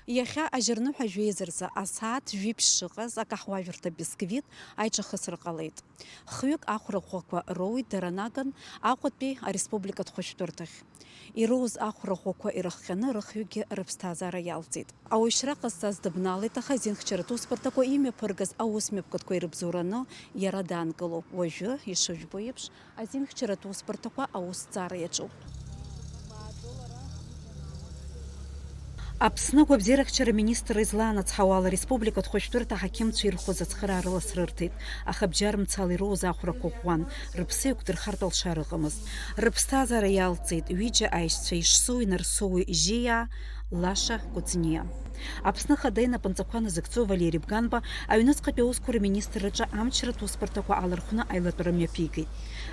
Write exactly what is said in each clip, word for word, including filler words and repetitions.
Иахьа ажьырныҳәа жәеиза рзы асааҭ жәиԥшь шыҟаз акаҳуажәырҭа Бисквит аиҿахысра ҟалеит. Хҩык ахәра ӷәӷәақәа роуит дара наган Аҟәатәи ареспубликатә хәышәтәырҭахь. Ироуз ахәра ӷәӷәақәа ирыхҟьаны рыхҩыкгьы рыԥсҭазаара иалҵит. Ауаҩшьра ҟазҵаз дыбналеит, аха азинхьчаратә усбарҭақәа имҩаԥыргаз аус мҩаԥгатәқәа ирыбзоураны иара даанкылоуп. Уажәы, ишыжәбо еиԥш, азинхьчаратә усбарҭақәа аусҭҵаара иаҿуп. Аԥсны агәабзиарахьчара аминистр излаанацҳауа ала, ареспубликатә хәышәтәырҭа аҳақьымцәа ирхәыз ацхыраара ласрырҭеит, аха бџьар мцала ироуз ахәрақәа ӷәӷәан, рыԥсы еиқәдырхартә алшара ыҟамызт. Рыԥсҭазаара иалҵит ҩыџьа аишьцәа Ишсоу Инарсоуи Жьиа Лаша Кәыҵниа. Аԥсны Ахада инапынҵақәа назыгӡо Валери Бганба аҩныҵҟатәи аусқәа рминистрраҿы амчратә усбарҭақәа аалархәны аилатәара мҩаԥигеит.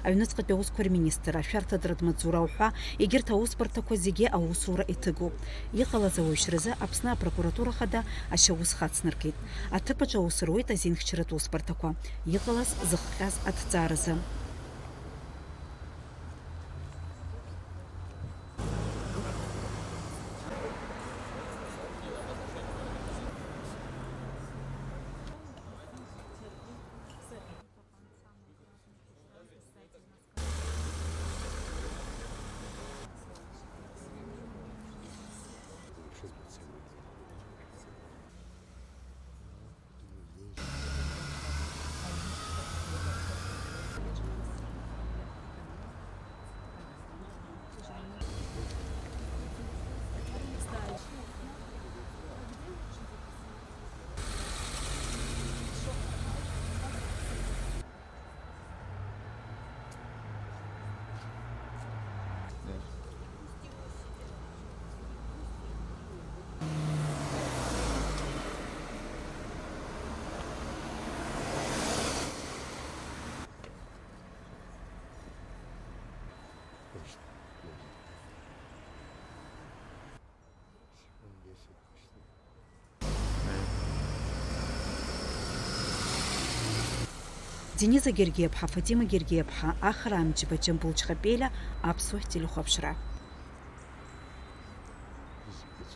Аҩныҵҟатәи аусқәа рминистр, ашәарҭадаратә маҵзура уҳәа, егьырҭ аусбарҭақәа зегьы аусура иҭыгоуп. Иҟалаз ауаҩшьразы Аԥсны апрокуратура Ахада ашьаус хацнаркит. Аҭыԥаҿы аус руеит азинхьчаратә усбарҭақәа, иҟалаз зыхҟьаз аҭҵааразы. Дениза Гергиаԥҳа, Фатима Гергиаԥҳа, Ахра Амҷба, Џьамбул Чхапелиа, Аԥсуа телехәаԥшра.